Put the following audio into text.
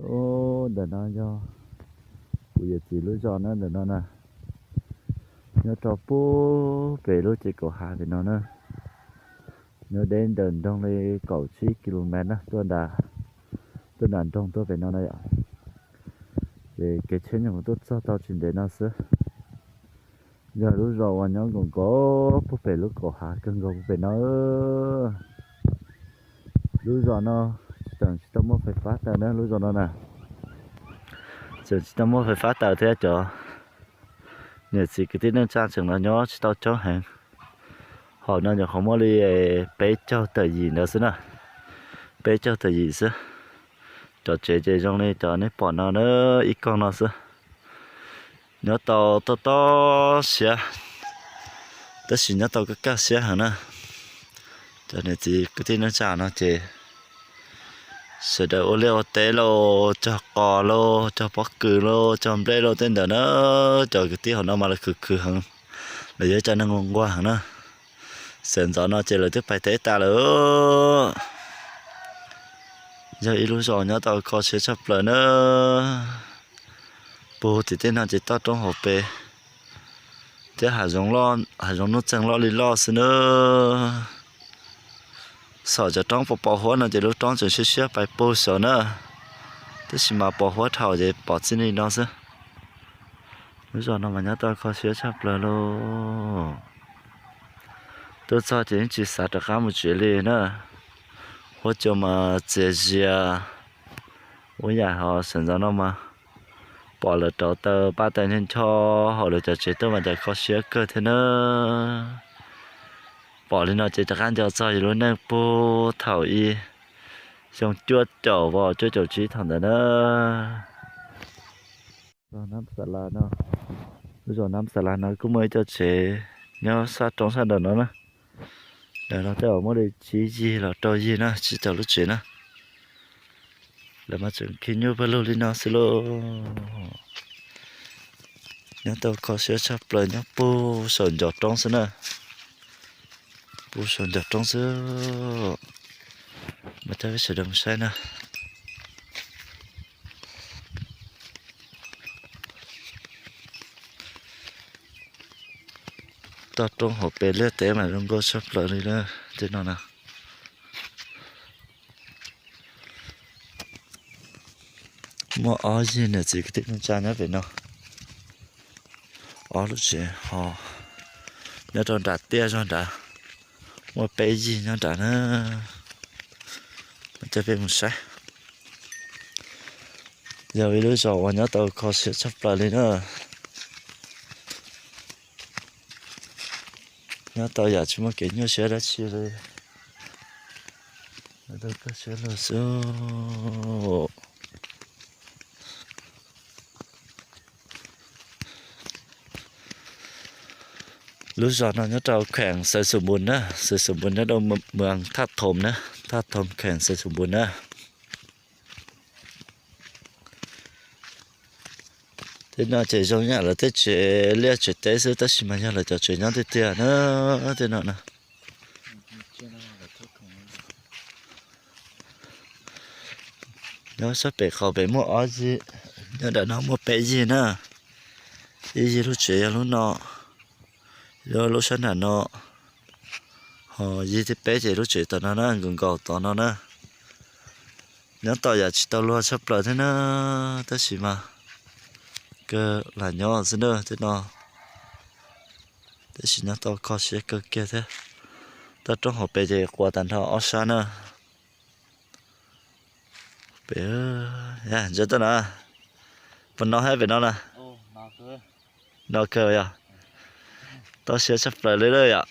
Ub, ntawm no yog kuv yawm txiv lub zos na, ntawm no na. Nyob rau pub pem lub ces kaum hav pem no na. Nyob deb ntawm nroog li kaum tsib ki lo mev na, tuaj nram, tuaj nram nroog tuaj pem no na yom. Ces kev tsheb nyuam qhuav tuaj txog tau tsis ntev no xwb. Yog lub zos uas nyob nkaus nkaus pub pem lub kaum hav kawg nkaus pub pem no. Lub zos no tseem tsis tau muaj fais fab taws na, lub zos no na. Tseem tsis tau muaj fais fab taws thiab, cov niam txiv kwv tij neej tsa tseem los nyob tsis tau coob heev. Hauv no nyuam qhuav muaj li peb caug tawm yim ntawd xwb na, peb caug tawm yim xwb. Cov tsev ces zoo li cov nej pom no na, ib koog no xwb. Nyob tau tob tob siab, tab sis nyob tau kaj kaj siab heev na. Cov niam txiv kwv tij neej tsa no ces sawv daws ua liaj ua teb lauj, cog qos lauj, cog pob kws lauj, cog nplej lauj tej ntawd na. Cov kwv tij hauv no mas lawv khwv khwv heev, lawv yog cov neeg nquag nquag heev na. Sawv ntxov no ces lawv twb pais teb tas lawm. Yog ib lub zos nyob tau kho siab tshaj plaws na. Puag tim tej no ces toj roob hauv pes thiab hav zoov nuj txeeg loj li loj xwb na. Saum cov roob pos pos huab no ces lub roob tseem siab siab pais puag saud na, tab sis mas pos huab dhau ces pom txij li no xwb. Lub zos no mas nyob tau kho siab tshaj plaws lauj. Tuaj txog ces yeej tsis xav rov qab mus tsev li na. Huab cua mas txias zias, ua yam ho sawv ntxov no mas pom lawv rauv taws paj taws ncho ncho hauv lawv cov tsev tuaj mas cas kho siab kawg thiab na. Pom li no ces rov qab nco txog yus lub neej puag thaum ib xyoo cuaj caum vau cuaj caum tsib thaum ntawd na. Lub zos Nab Xa Las no kuj muaj ib co tsev nyob sab roob sab nraum no na. Ntawm no tej zaum muaj li tsib yig los rau yig na, tsib caug lub tsev na. Lawv mas tseem khi nyuj pawg lug li no xwb lauj. Nyob tau kho siab tshaj plaws nyob puag saum ncov roob xwb na. Puag saum ncov roob xwb. Mas coj peb sawv daws mus saib na. Toj roob hauv pes liaj teb mas zoo nkauj tshaj plaws li na, tej no na. Muaj ob yig niam txiv kwv tij neej tsa nyob pem no. Ob lub tsev ho nyob rau nram tiaj zog nrad. Muaj peb yig nyob nrad na. Coj peb mus saib. Yog ib lub zos uas nyob tau kho siab tshaj plaws li na. Nyob tau yam tsis muaj kev nyuaj siab dab tsi li. Nyob tau kho siab luag xwb. Lub zos no nyob rau kheem Xaiv Xum Npus na, Xaiv Xum Npus nyob rau moos Thaj Thoom na, Thaj Thoom kheem Xaiv Xum Npus na. Tej no ces zoo yam lawv tej tsev liaj tsev teb xwb tab sis mas yog lawv cov tsev nyob tiag tiag na, tej no na. Nyob sab pem qaum pem muaj ob yig, nyob nram no muaj peb yig na. Ib yig lub tsev yog lub no, yog lub sab nram no, ho yig thib peb ces lub tsev tom no na, nkaus nkaus tom no na. Nyob tau yam tsis tau luag tshaj plaws thiab na, tab sis mas kawg lam nyob xwb na tej no. Tab sis nyob tau kho siab kawg kiag thiab. Toj roob hauv pes ces quas tag nrho ob sab na. Pem, ntsia toj na, puas no hab pem no na? No kawg yom. Toj siab tshaj plaws li lawm yom.